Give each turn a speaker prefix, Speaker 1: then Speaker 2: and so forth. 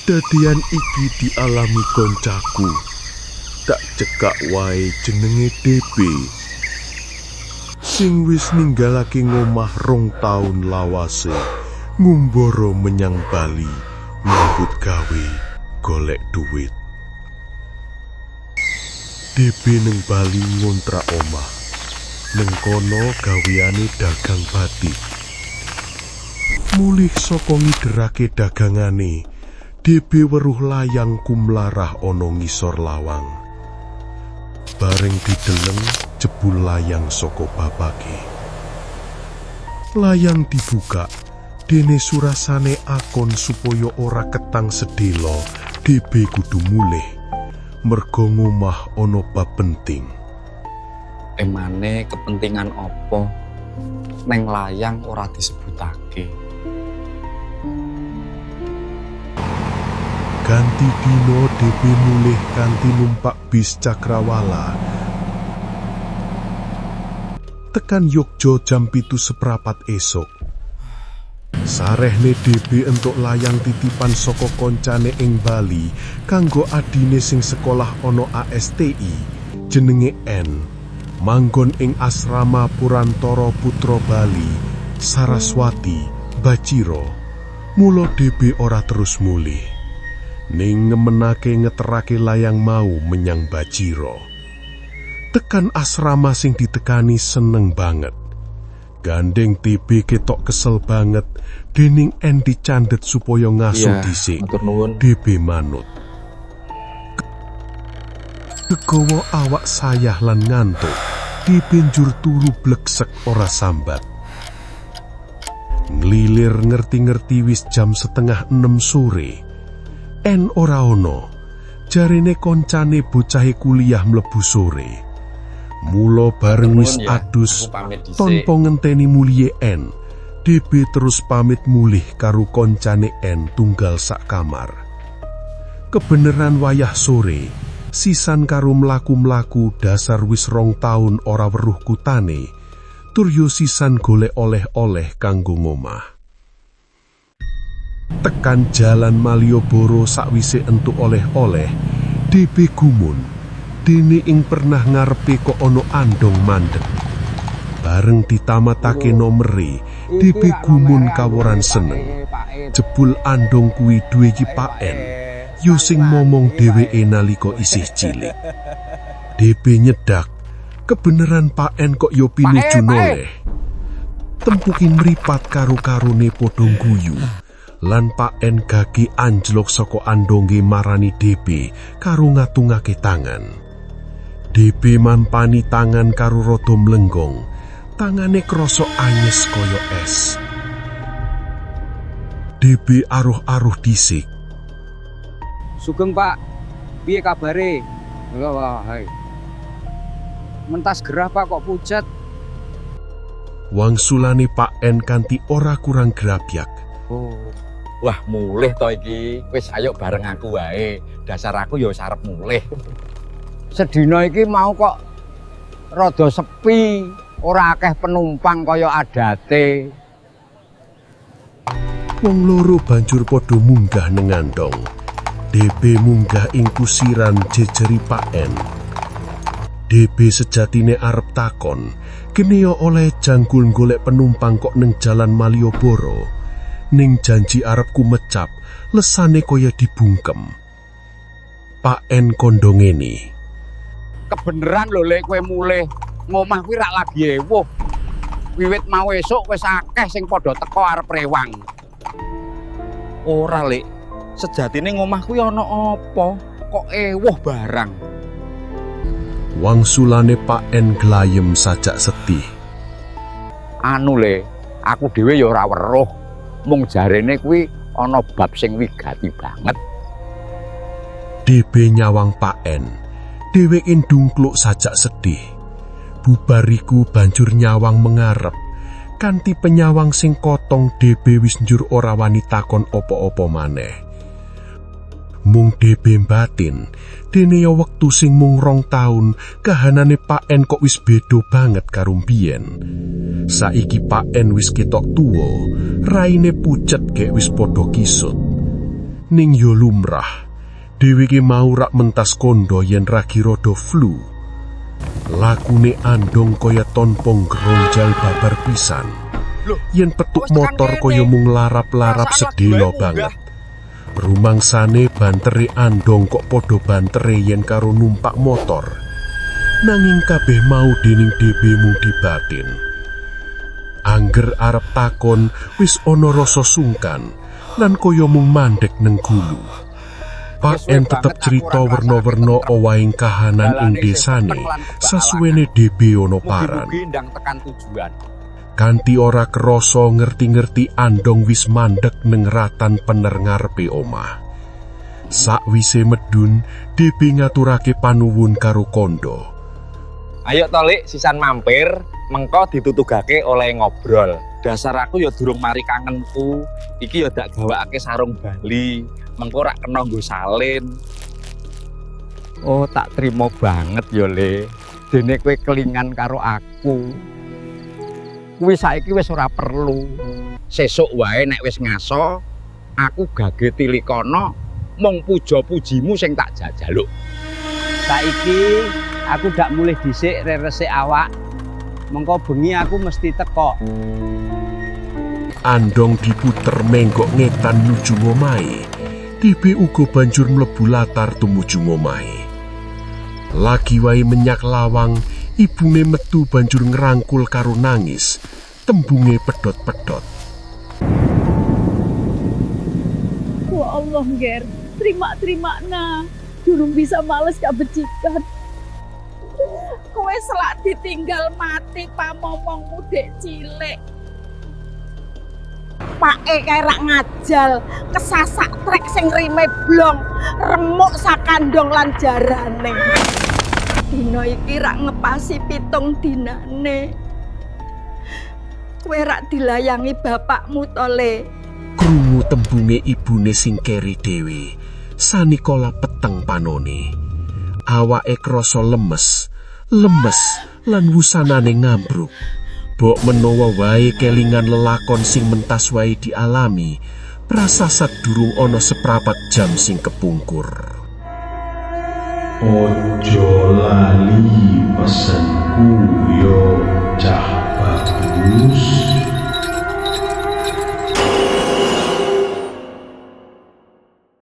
Speaker 1: Kedadian iki dialami koncaku. Tak cekak wae jenenge DB. Sing wis ninggalake ngomah 2 taun lawase, ngumbara menyang Bali, nyambut gawe, golek duit. DB neng Bali ngontrak omah. Neng kono gaweane dagang batik. Mulih saka ngiderake dagangane, DB weruh layang kumlarah ana ngisor lawang. Bareng dideleng, jebul layang saka bapake. Layang dibuka, dene surasane akon supaya ora ketang sedelo, DB kudu mulih. Mergo ngomah ana bab penting.
Speaker 2: Emane kepentingan opo neng layang ora disebutake.
Speaker 1: Ganti dino DB mulih kanthi numpak bis Cakrawala. Tekan Yogyo jam 7.15 esuk. Sarehne DB entuk layang titipan saka koncane ing Bali kanggo adine sing sekolah ana ASTI jenenge N. Manggon ing asrama Purantara Putra Bali, Saraswati, Baciro. Mula DB ora terus mulih. Ning ngemenake ngeterake layang mau menyang Baciro. Tekan asrama sing ditekani seneng banget. Gandeng DB ketok kesel banget dening N dicandet supaya ngaso
Speaker 2: Iya,
Speaker 1: dhisik.
Speaker 2: Matur nuwun.
Speaker 1: DB manut. Kegawa awak sayah lan ngantuk, DB njur turu bleksek ora sambat. Nglilir ngerti-ngerti wis jam 5.30 sore. N ora ono. Jarene koncane bocahe kuliah mlebu sore. Mula bareng wis
Speaker 2: Nuwun ya,
Speaker 1: adus,
Speaker 2: aku pamit dhisik.
Speaker 1: Tanpa ngenteni mulihe N, DB terus pamit mulih karo koncane N tunggal sak kamar. Kebeneran wayah sore, sisan karo mlaku-mlaku dasar wis 2 taun ora weruh kutane, tur yo sisan golek oleh-oleh kanggo ngomah. Tekan jalan Malioboro sakwise entuk oleh-oleh, DB gumun, dene ing pernah ngarepe kok ono andong mandek. Bareng ditamatake nomere, DB gumun kaworan seneng. Jebul andong kuwi duwe ki Pak N, yo sing momong dheweke nalika isih cilik. DB nyedak, kebeneran Pak N kok yo pinuju
Speaker 3: Pak E, Pak E.
Speaker 1: noleh. Tempukin mripat karo-karone padha guyu. Lan Pak N gage anjlok saka andonge marani DB karo ngatungake tangan. DB mampani tangan karo rada mlenggong. Tangane krasa anyes kaya es. DB aruh-aruh dhisik.
Speaker 3: Sugeng, Pak, piye kabare? Wah, hai. Mentas gerah, Pak, kok pucet.
Speaker 1: Wangsulane Pak N kanthi ora kurang grapyak.
Speaker 2: Oh. Wah, mulih to iki. Wis ayo bareng aku wae. Dasar aku ya wis arep mulih.
Speaker 3: Sedina iki mau kok rada sepi, ora akeh penumpang kaya adate.
Speaker 1: Wong loro banjur padha munggah neng andong. DB munggah ing kusiran jejeri Pak N. DB sejatine arep takon, kene yo oleh jangkul golek penumpang kok neng jalan Malioboro. Ning janji arep kumecap, lesane kaya dibungkem. Pak N kondo ngene.
Speaker 3: Kebeneran lho, Lek, kowe mulih. Ngomah kuwi rak lagi ewuh. Wiwit mau esuk wis akeh sing padha teko arep rewang.
Speaker 2: Ora, Lek. Sejatine ngomah kuwi ana apa? Kok ewuh barang?
Speaker 1: Wangsulane Pak N glayem sajak sedih.
Speaker 3: Anu, Le, aku dhewe ya ora weruh. Mung jarene kuwi ana bab sing wigati banget.
Speaker 1: DB nyawang Pak N. Dheweke ndungkluk sajak sedih. Bubar iku banjur nyawang mengarep. Kanthi penyawang sing kotong DB wis njur ora wani takon opo-opo maneh. Mung DB batin, dene ya wektu sing mung 2 taun, kahanane Pak N kok wis beda banget karo mbiyen. Saiki Pak N wis ketok tuwa, raine pucet gek wis padha kisut. Ning yo lumrah. Dheweke mau rak mentas kondo yen ragi rada flu. Lakune Andong kaya tonpong gronjal babar pisan.
Speaker 2: Loh,
Speaker 1: Yen petuk
Speaker 2: wis tekan
Speaker 1: motor
Speaker 2: kene.
Speaker 1: kaya mung larap-larap
Speaker 2: Perasaan lagi
Speaker 1: sedelo
Speaker 2: wae munggah.
Speaker 1: banget. Rumangsane bantere Andong kok padha bantere yen karo numpak motor. Nanging kabeh mau dening DB mung dibatin. Angger arep takon wis ana rasa sungkan lan kaya mung mandek neng gulu. Pak
Speaker 3: Wis suwe
Speaker 1: N tetep
Speaker 3: banget aku
Speaker 1: cerita
Speaker 3: ora ngrasakake
Speaker 1: werna-werna
Speaker 3: tentrem.
Speaker 1: owahing kahanan ing
Speaker 3: Dalane isih
Speaker 1: desane
Speaker 3: peteng lan kebak
Speaker 1: sasuwene DB ana paran.
Speaker 3: Mugi-mugi ndang tekan tujuan.
Speaker 1: Kanthi ora krasa ngerti-ngerti Andong wis mandek neng ratan pener ngarepe omah. Sakwise medun, DB ngaturake panuwun karo kondo.
Speaker 2: Ayo to, Lik, sisan mampir, mengko ditutugake oleh ngobrol. Dasar aku ya durung mari kangenku. Iki ya dak gawakake sarung Bali. Mengko rak kena nggo salin.
Speaker 3: Oh, tak terima banget ya, Le. Dene kowe kelingan karo aku. Kuwi saiki wis ora perlu. Sesuk wae nek wis ngaso, aku gage tilikono mung puja-pujimu sing tak jajaluk.
Speaker 4: Saiki aku dak mulih dhisik resik awak. Mengko bengi aku mesti teko.
Speaker 1: Andong diputer menggok ngetan nuju ngomahe. DB uga banjur mlebu latar tumuju ngomahe. Lagi wae menyak lawang, ibune metu banjur ngerangkul karo nangis. Tembunge pedot-pedot.
Speaker 5: Ya Allah, Ger. Terima-terima nah. Durung bisa males kabecikan. Kowe selak ditinggal mati pamomongmu dek cilik.
Speaker 6: Pake kae rak ngajal, kesasak trek sing rime blong, remuk sakandong lan jarane. Dina iki rak ngepasi 7 dinane. Kowe rak dilayangi bapakmu to, Le.
Speaker 1: Krungu tembunge ibune sing keri dhewe. Sanikala peteng panone. Awake krasa lemes, lemes lan wusanane ngambruk. Bok menawa wae kelingan lelakon sing mentas wae dialami, prasasat durung ana seprapat jam sing kepungkur.
Speaker 7: Ojo lali pesenku yo, cah bagus.